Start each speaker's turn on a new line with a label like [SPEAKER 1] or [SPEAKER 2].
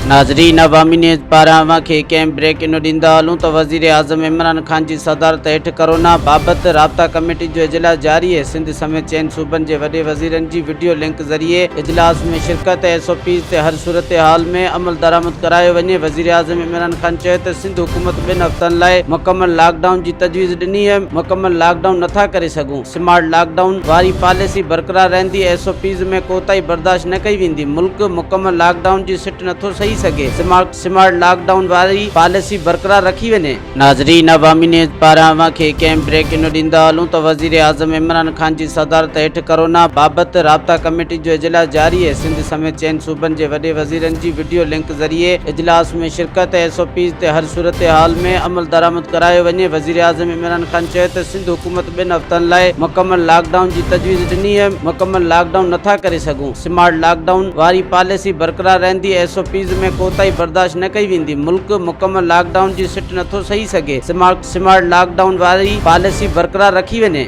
[SPEAKER 1] ناظرين عوامي نيوز پاران اوهان کي هڪ اهم بريڪ انو ڏيندا هلون ته وزيراعظم عمران خان جي صدارت هيٺ ڪرونا بابت رابطا ڪميٽي جو اجلاس جاري آهي، سنڌ سميت چئن صوبن جي وڏي وزيرن جي وڊيو لنڪ ذريعي اجلاس ۾ شرڪت، ايس او پيز تي هر صورتحال ۾ عملدرآمد ڪرايو وڃي، وزيراعظم عمران خان چيو ته سنڌ حڪومت ٻن هفتن لاء مڪمل لاڪ ڊائون جي تجويز ڏني هئي، مڪمل لاڪ ڊائون نٿا ڪري سگهون، سمارٽ لاڪ ڊائون واري پاليسي برقرار رهندي، ايس او پيز ۾ ڪوتاهي برداشت نه ڪئي ويندي، ملڪ مڪمل لاڪ ڊائون جي سٽ نٿو سهي سگهي، سمارٽ لاڪ ڊائون واري پاليسي برقرار رکي وڃي. ناظرين عوامي نيوز پاران اوهان کي هڪ اهم بريڪ انو ڏيندا هلون ته وزيراعظم عمران خان جي صدارت هيٺ ڪرونا بابت رابطا ڪميٽي جو اجلاس جاري آهي، سنڌ سميت چئن صوبن جي وڏي وزيرن جي وڊيو لنڪ ذريعي اجلاس ۾ شرڪت، ايس او پيز تي هر صورتحال ۾ عملدرآمد ڪرايو وڃي، وزيراعظم عمران خان چيو ته سنڌ حڪومت ٻن هفتن لاء مڪمل لاڪ ڊائون جي تجويز ڏني هئي، مڪمل لاڪ ڊائون نٿا ڪري سگهون. سمارٽ لاڪ ڊائون واري پاليسي برقرار رهندي، ايس او پيز ۾ ڪوتاهي برداشت نه ڪئي ويندي، ملڪ مڪمل لاڪ ڊائون جي سٽ نٿو سهي سگهي، سمارٽ لاڪ ڊائون واري پاليسي برقرار رکي وڃي.